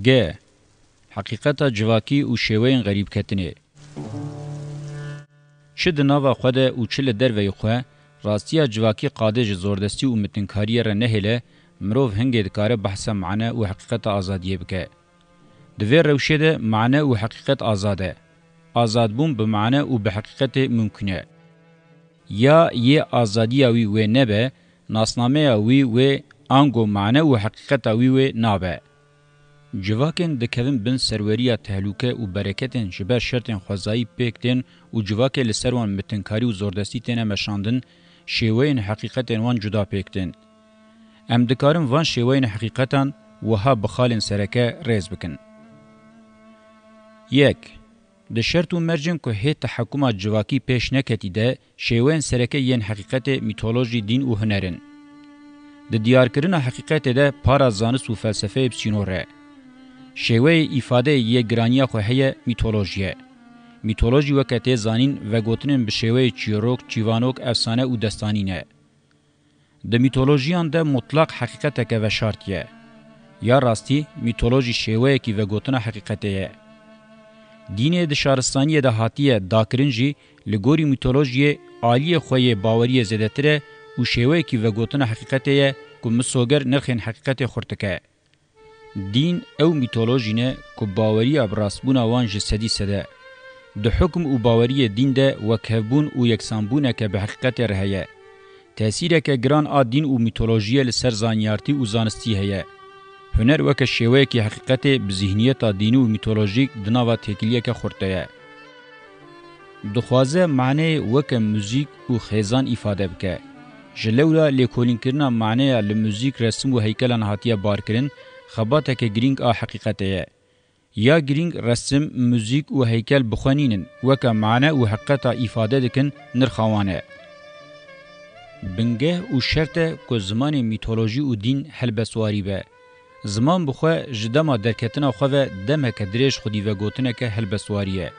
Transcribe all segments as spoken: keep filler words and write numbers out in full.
G. Heqîqeta civakî û şêweyên xerîbketinê. Çi di nava xwe de û çi li derveyî xwe, rastiya civakî qadê ji zordestî û mitinkariyê re nehêle, mirov hingê dikare behsa mane û heqîqeta azadiyê bike. Di vê rewşê de mane û heqîqet azad e. Azadbûn bi mane û bi heqîqetê mumkin e. Ya yê azadiya wî wê nebe, nasnameya wî wê ango mane û heqîqeta wî wê nabe. Civakên dikevin bin serweriya tehlûke û bereketên ji ber şertên xwezayî pêk tên û civakê li ser wan mitinkarî û zordestî têne meşandin, şêweyên heqîqetên wan cuda pêk tên. Em dikarin van şêweyên heqîqetan wiha bi xalên sereke rêz bikin. Yek. Di şert û mercên ku hê tehekuma civakî pêş neketî de, şêweyên sereke yên heqîqetê mîtolojî, dîn û huner in. Di diyarkirina heqîqetê de para zanist û felsefeyê bi sînor e. Şêweyê îfadeyê yê giraniya xwe heye, mîtolojî ye. Mîtolojî weke tê zanîn, vegotinên bi şêweyê çîrok, çîvanok, efsane û destanî ne. Di mîtolojiyan de mutlaq heqîqeteke veşartî ye. Ya rastî, mîtolojî şêweyekî vegotina heqîqetê ye. Dînê di şaristaniyê de hatiye dakirin jî, li gorî mîtolojiyê aliyê xwe yê baweriyê zêdetir e û şêweyekî vegotina heqîqetê ye ku misoger nirxên heqîqetê xurt dike. Dîn ew mîtolojî ne ku baweriya bi rastbûna wan ji sedî sed e. Di hukm û baweriyê dîn de wekhevbûn û yeksanbûneke bi heqîqetê re heye. Tesîreke giran a dîn û mîtolojiyê li ser zanyartî û zanistî heye. Huner weke şêweyekî heqîqetê bi zîhniyeta dînî û mîtolojîk di nava têkiliyeke xurt de ye. Dixwaze maneyê weke muzîk û xêzan îfade bike. Ji lewra lêkolînkirina maneya li muzîk, resim û heykelan hatiye barkirin, xebateke girîng a heqîqetê ye. Ya girîng resim, muzîk û heykel bi xwe nînin, weke mane û heqîqeta îfade dikin, nirxa wan e. Bingeh û şert e ku zimanê mîtolojî û dîn helbestwarî be. Ziman bi xwe ji dema derketina xwe ve demeke dirêj xwedî vegotineke helbestwarî ye.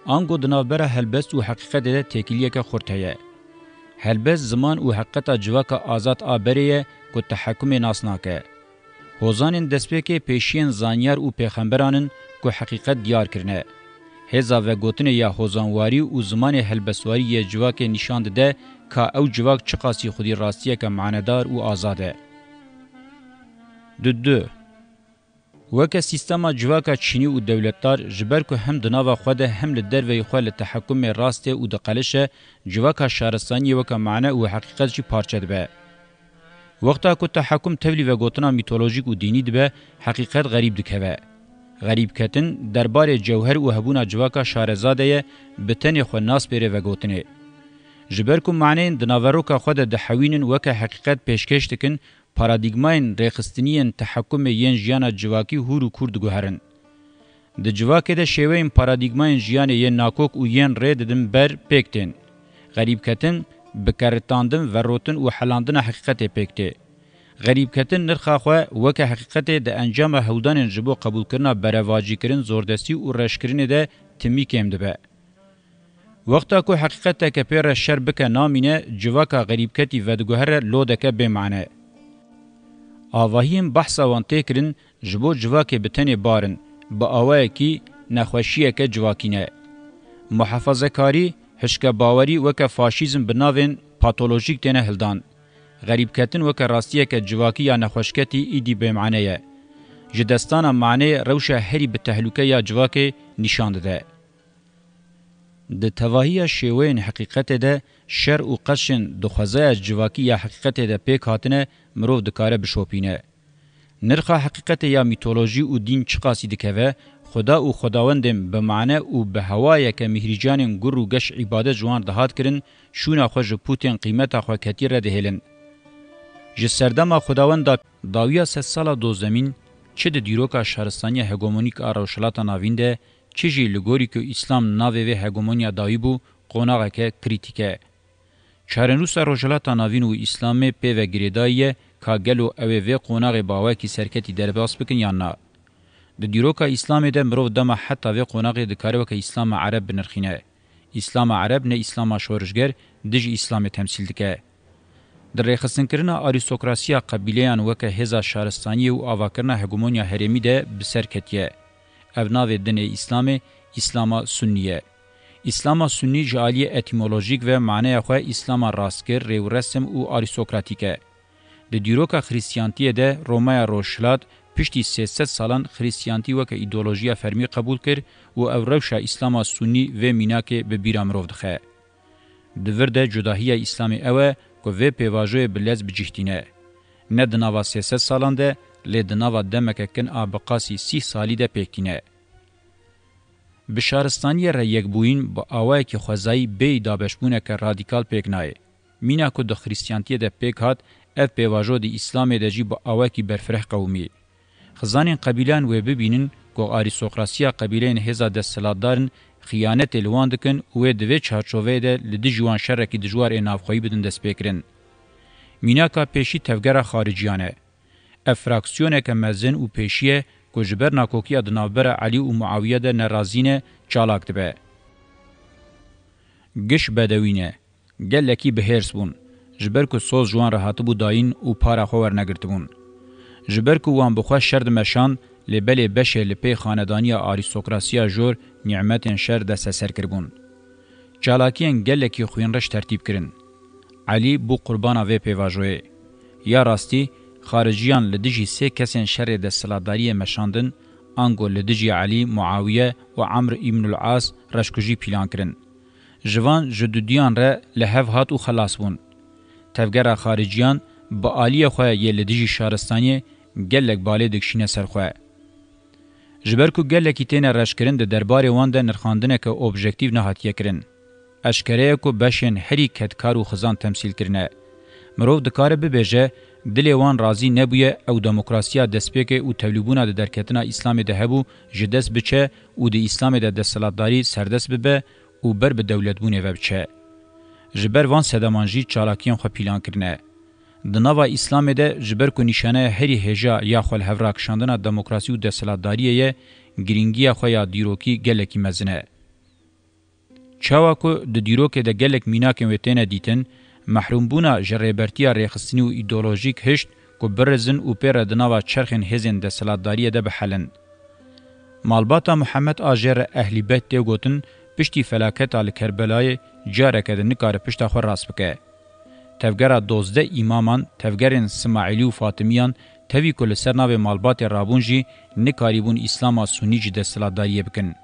Ango di navbera helbest û heqîqetê de têkiliyeke xurt heye. Helbest ziman û heqîqeta civaka azad a berê ye ku tehekumê nas nake. Hozanên destpêkê pêşiyên zanyar û pêxemberan in ku heqîqet diyar kirine. Hêza vegotinê ya hozanwarî û zimanê helbestwarî yê civakê nîşan dide ka ew civak çiqasî xwedî rastiyeke manedar û azad e. Dudu. Weke sîstema civaka çînî û dewletdar, ji ber ku hem di nava xwe de hem li derveyî xwe li tehekumê rast e û diqelişe, civaka şaristaniyê weke mane û heqîqet jî parçe dibe. Wexta ku tehekum tevlî vegotina mîtolojîk û dînî dibe, heqîqet xerîb dikeve. Xerîbketin derbarê cewher û hebûna civaka şareza de ye, bi tenê xwe naspêre vegotinê. Ji ber ku maneyên di naveroka xwe de dihewînin weke heqîqet pêşkêş dikin, paradîgmayên rêxistiniyên tehekumê yên jiyana civakî hûr û kûr diguherin. Di civakê de şêweyên paradîgmayên jiyanê yên nakok û yên rê didin ber pêk tên. Xerîbketin, bikeritandin, verotin û helandina heqîqetê pêk tê. Xerîbketin nirxa xwe weke heqîqetê di encama hewldanên ji bo qebûlkirina berevacîkirin, zordestî û reşkirinê de timî kêm dibe. Wexta ku heqîqeteke pê re şer bike namîne, civaka xerîbketî vediguhere lodeke bê mane. Avahiyên behsa wan tê kirin ji bo civakê bi tenê bar in, bi awayekî nexweşiyeke civakî ne. Muhefazekarî, hişkebawerî weke faşîzm bi navên patolojîk têne hildan. Xerîbketin weke rastiyeke civakî ya nexweşketî îdî bêmane ye. Ji destana maneyê rewşa herî bi tehlûke ya civakê nîşan dide. Di tevahiya şêweyên heqîqetê de şer û qeşên di xwezaya civakî ya heqîqetê de pêk hatine, mirov dikare bişopîne. Nirxa heqîqetê ya mîtolojî û dîn çiqasî dikeve, Xuda û xwedawendên bi mane û bi hewayeke mîhrîcanên gur û geş îbadet ji wan dihat kirin, şûna xwe ji pûtên qîmeta xwe ketî re dihêlin. Ji serdema xwedawenda dawiya sedsala dozemîn, çi di dîroka şaristaniya hegemonîk a Rojhilata Navîn de, çi jî li gorî ku Îslam navê vê hegemonya dawî bû, qonaxeke krîtîk e. Çarenûsa Rojhilata Navîn û Îslamê pê ve girêdayî ye ka gelo ew ê vê qonaxê bi awayekî serketî derbas bikin yan na. Di dîroka Îslamê de mirov dema heta vê qonaxê dikare weke Îslama Ereb binirxîne. Îslama Ereb ne Îslama şorişger, dijî Îslamê temsîl dike. Di rêxistinkirina arîstokrasiya qebîleyan weke hêza şaristaniyê û avakirina hegemonya herêmî de bi ser ketiye. Ev navê dinê Îslamê, Îslama Sunnî ye. Îslama Sunnî ji aliyê etîmolojîk ve maneya xwe Îslama rastgir, rêwresim û arîstokratîk e. Di dîroka Xrîstiyantiyê de Romaya Rojhilat piştî sê sed salan Xrîstiyantî weke îdeolojiya fermî qebûl kir û ew rewşa Îslama Sunnî vê mînakê bi bîra mirov dixe. Di vir de cudahiya Îslamê ew e ku vê pêvajoyê bi lez bi cih tîne. Ne di nava sê sed salan de, lê di nava demeke kin a bi qasî sî salî de pêk tîne. Bi şaristaniyê re yekbûyîn bi awayekî xwezayî bêyî dabeşbûneke radîkal pêk nayê. Mîna ku di Xrîstiyantiyê de pêk hat, ev pêvajo di Îslamê de jî bi awayekî berfireh qewimî. Xizanên qebîleyan wê bibînin ku arîstokrasiya qebîleyên hêza desthilatdar in, xiyanetê li wan dikin û wê di vê çarçoveyê de li dijî wan şerekî dijwar ê navxweyî bidin destpêkirin. Mînaka pêşî tevgera xariciyan e. Ev fraksiyoneke mezin û pêşî ye ku ji ber nakokiya di navbera Elî û Muawiye de nerazî ne, çalak dibe. Giş bedewî ne. Gelekî bi hêrs bûn, ji ber ku soz ji wan re hatibû dayîn û para xwe wernegirtibûn. Ji ber ku wan bi xwe şer dimeşand, lê belê beşê li pey xanedaniya arîstokrasiya jor nîmetên şer desteser kiribûn. Çalakiyên gelekî xwînreş tertîb kirin. Elî bû qurbana vê pêvajoyê. Ya rastî, xariciyan li dijî sê kesên şerê desthilatdariyê meşandin, ango li dijî Elî, Muawiye û Amr îbnul As reşkujî pîlan kirin. Ji van ji dudiyan re li hev hat û xelas bûn. Tevgera xariciyan bi aliyê xwe yê li dijî şaristaniyê gelek balê dikişîne ser xwe. Ji ber ku gelekî têne reşkirin, di derbarê wan de nirxandineke objektîf nehatiye kirin. Eşkere ye ku beşên herî kedkar û xizan temsîl kirine. Mirov dikare bibêje, dilê wan razî nebûye ew demokrasiya destpêkê û tevlîbûna di derketina Îslamê de hebû ji dest biçe û di Îslamê de desthilatdarî serdest bibe û ber bi dewletbûnê ve biçe. Ji ber van sedeman jî çalakiyên xwe pîlan kirine. Di nava Îslamê de ji ber ku nîşaneya herî hêja ya xwe li hev rakişandina demokrasî û desthilatdariyê ye, girîngiya xwe ya dîrokî gelekî mezin e. Çawa ku di dîrokê de gelek mînakên wê têne dîtin, mehrûmbûna ji rêbertiya rêxistinî û îdeolojîk hişt ku birizin û pê re di nava çerxên hêzên desthilatdariyê de bihelin. Malbata Muhammed a jê re Ehlî Beyt tê gotin, piştî felaketa li Kerbelayê careke din nikare pişta xwe rast bike. Tevgera dozdeh îmaman, tevgerên Simaîlî û Fatimiyan, tevî ku li ser navê malbatê rabûn jî, nikarîbûn Îslama Sunî ji desthilatdariyê bikin.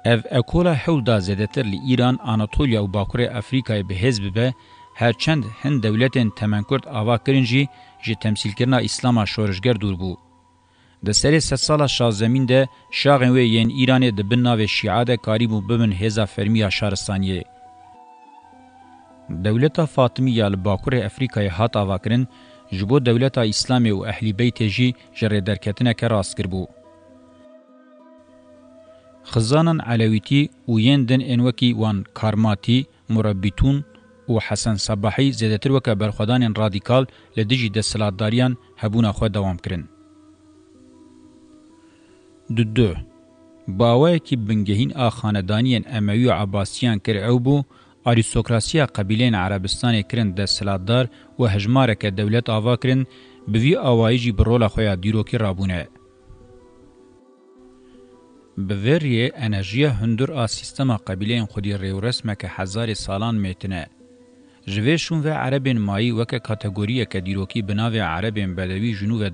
Ev ekola hewl da zêdetir li Îran, Anatoliya û Bakurê Efrîkayê bi hêz bibe, her çend hin dewletên temenkurt ava kirin jî, ji temsîlkirina Îslama şorişger dûr bû. Di serê sedsala şazdemîn de şaxên wê yên Îranê di bin navê Şîa de karîbû bibin hêza fermî ya şaristaniyê. Dewleta Fatimî ya li Bakurê Efrîkayê hat avakirin, ji bo dewleta Îslamê û Ehlî Beytê jî ji rêderketineke rastgir bû. Xizanan Elewîtî û yên din ên wekî wan Karmatî, Murebbîtûn û Hesen Sebahî zêdetir weke berxwedanên radîkal li dijî desthilatdariyan hebûna xwe dewam kirin. Dudu, bi awayekî bingehîn a xanedaniyên Emewî û Ebasiyan kir ew bû, arîstokrasiya qebîleyên Erebistanê kirin desthilatdar û hejmareke dewlet ava kirin, bi vî awayî jî bi rola xwe ya dîrokî rabûne. Bi vê riyê enerjiya hundir a sîstema qebîleyên xwedî rêwresmeke hezarê salan mêtin e. Ji vê şûn ve Erebên mayî weke kategoriyeke dîrokî bi navê Erebên Bedewî ji nû ve